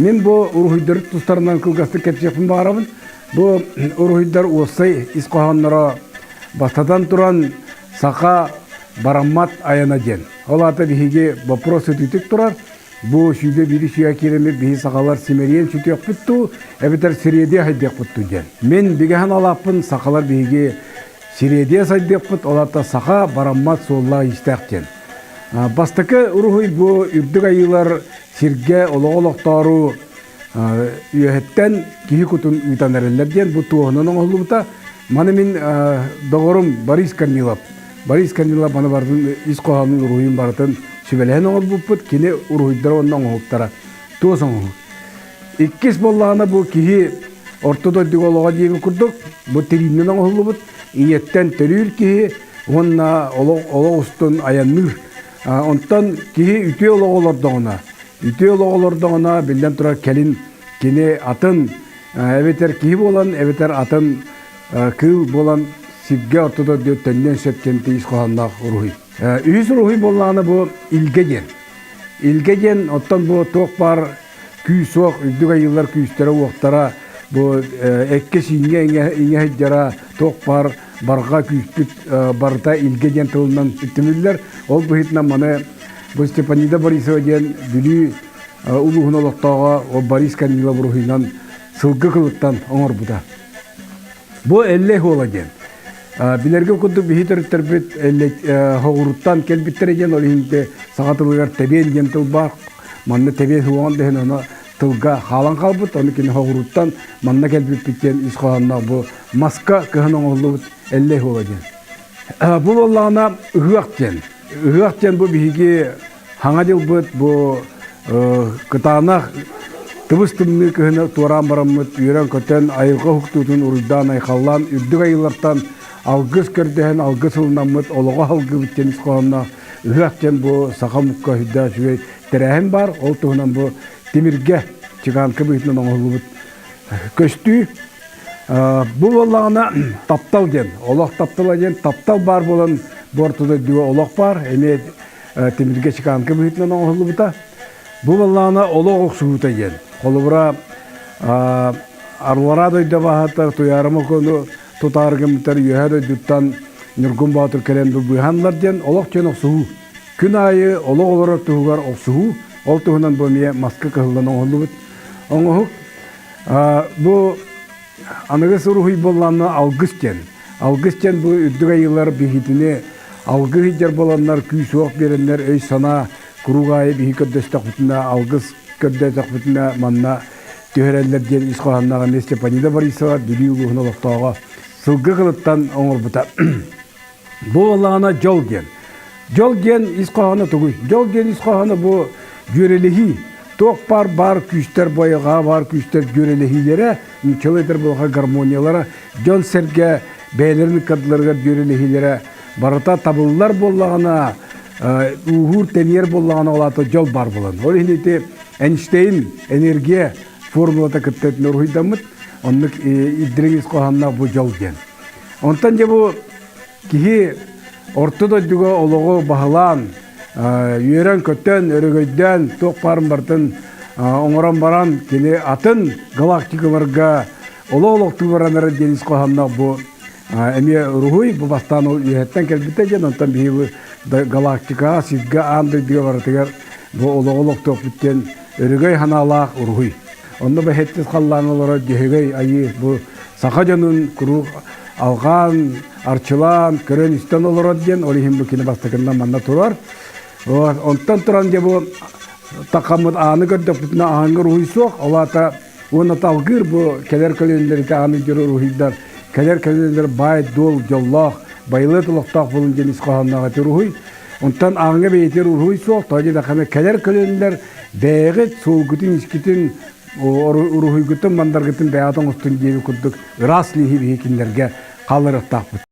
Мин бу уруһуйдары тустарынан кылгастык кэпсиэхпин баҕарабын. Бу уруһуйдар уопсай ис хоһоонноро бастатан туран саха бараммат айана диэн. Ол аата биһиги боппуруос сытыытык турар. Бу сүүрбэ биир сүйэ киирэммит биһи сахалар симэлийэн сүтүөхпүт дуу, эбэтэр сириэдийэ сайдыахпыт дуу диэн. Мин бигэһэн алааппын сахалар биһиги сириэдийэ сайдыахпыт, ол аата саха бараммат суоллаах-иистээх диэн. Бастакы уруһуй бу үрдүк айыылар сиргэ олоҕу олохтоору үөһэттэн киһи кутун ыытан эрэллэр диэн бу туоһунан оҥоһуллубута. Маны мин доҕорум Борис Корнилов. Борис Корнилов маны барытын ис хоһоонун уруһуйун барытын сүбэлэһэн оҥорбуппут. Кини уруһуйдара уонна оҥоһуктара туос оҥоһук. Иккис буоллаҕына бу киһи орто дойдуга олоҕо диэбит курдук бу тирииннэн оҥоһуллубут ийэттэн төрүүр киһи уонна олох олох устун айанныыр. Онтон киһи үтүө олоҕу олордоҕуна, үтүө олоҕу олордоҕуна, биллэн турар кэлин кини атын эбэтэр киһи буолан, эбэтэр атын кыыл буолан сиргэ орто дойду төннүөн сөп диэн тиис хоһоонноох уруһуй. Үһүс уруһуй буоллаҕына бу илгэ диэн. Илгэ диэн оттон бу туох баар күүс суох үрдүк айыылар күүстэрэ-уохтара бу эккэ-сииҥҥэ иҥэ сылдьара туох баар барҕа күүспүт барыта илгэ диэн тылынан түмүллэр. Ол быһыытынан маны бу Степанида Борисова диэн Бүлүү улууһун олохтооҕо Борис Корнилов уруһуйунан сылгы кылыттан оҥорбута. Бу Эллэй Хуола диэн. Билэргэ курдук биһи төрүттэрбит хоҕуруттан кэлбиттэрэ диэн ол иһин саха тылыгар тэбиэн диэн тыл баар. Манна тэбиэн хуоҕан дэһэн ону тылга хаалан хаалбыт. Ону кини хоҕуруттан манна кэлбиппит диэн ис хоһоонноох бу маска кыһын оҥоһуллубут Эллэй Хуола диэн. Бу буоллаҕына ыһыах диэн. Ыһыах диэн бу биһиги Хаҥа дьылбыт бу кытаанах тыбыс тымныы кыһыны туораан бараммыт үөрэн-көтөн айылҕа уһуктуутун уруйдаан-айхаллаан үрдүк айыылартан алгыс көрдөһөн алгыс ылынаммыт олоҕу алгыыбыт диэн ис хоһоонноох ыһыах диэн бу саха омукка сүрдээх үчүгэй тэрээһин баар. Ол туһунан бу тимиргэ чыгаанка быһыытынан оҥоһуллубут көстүү. Бу буоллаҕына таптал диэн, олох таптала диэн таптал баар буолан бу орто дойдуга олох баар. Эмиэ тимиргэ чеканка быһыытынан оҥоһуллубута. Бу буоллаҕына олох охсуһуута диэн. Холобура, Арлара дойду баһааттар Туйаарыма кону тутаары гыммыттар Үөһээ дойдуттан Ньургун Боотур кэлэн быыһаннар диэн олох диэн охсуһуу. Күн аайы олох олорор туһугар охсуһуу. Ол туһунан бу эмиэ маска кыһыллан оҥоһуллубут оҥоһук. Бу аныгыс уруһуй буоллаҕына алгыс диэн. Алгыс диэн бу үрдүк айыылар биһитини алгыс илдьэр буоланнар күүс-уох биэрэннэр өй-санаа куруук аайы биһи көрдөстөхпүтүнэ алгыс көрдөөтөхпүтүнэ манна түһэрэллэр диэн ис хоһоонноох эмиэ Степанида Борисова Бүлүү улууһун олохтооҕо сылгы кылыттан оҥорбута. Бу буоллаҕына дьол диэн. Дьол диэн ис хоһооно тугуй? Дьол диэн ис хоһооно бу дьүөрэлэһии. Туох баар баар күүстэр бойоҕа баар күүстэр дьүөрэлэһиилэрэ, нууччалыы этэр буоллахха гармониялара, дьон-сэргэ бэйэлэрин ыккардыларыгар дьүөрэлэһиилэрэ барыта табыллар буоллаҕына, ууһуур-тэнийэр буоллаҕына ол аата дьол баар буолан. Ол иһин ити Эйнштейн энергия формулата кытта уруһуйдаммыт, оннук иддириҥ ис хоһоонноох бу дьол диэн. Онтон дьэ бу киһи орто дойдуга олоҕу баһылаан, үөрэн-көтөн, өрөгөйдөөн, туох баарын барытын оҥорон баран, кини атын галактикаларга олох олохтуу баран эрэр диэн ис хоһоонноох бу эмиэ уруһуй бу бастаан ол үөһэттэн кэлбитэ диэн, онтон биһиги галактикаҕа, сиргэ, аан дойдуга барытыгар бу олоҕу олохтуохпут диэн өрөгөй санаалаах уруһуй. Онно бэһэттис халлаан олорор Дьөһөгөй Айыы бу саха дьонун куруук алҕаан, арчылаан, көрөн-истэн олорор диэн, ол иһин бу кини бастакыннан манна турар. Онтон туран дьэ бу такаммыт ааны көрдөхпүтүнэ ааҥҥа уруһуй суох, ол аата уонна талгыыр бу кэлэр көлүөнэлэргэ ааны дьөр уруһуйдар, кэлэр көлүөнэлэр баай-дуол, дьоллоох, байылыат олохтоох буолун диэн ис хоһоонноох эти уруһуй. Онтон ааҥҥа бэйэтигэр уруһуй суох, тоҕо диэтэххинэ кэлэр көлүөнэлэр бэйэҕит суолгутун-искитин уруһуйгутун, мандаргытын бэйэҕит оҥостун диэби курдук ыраас лииһи биһи кинилэргэ хаалларыахтаахпыт.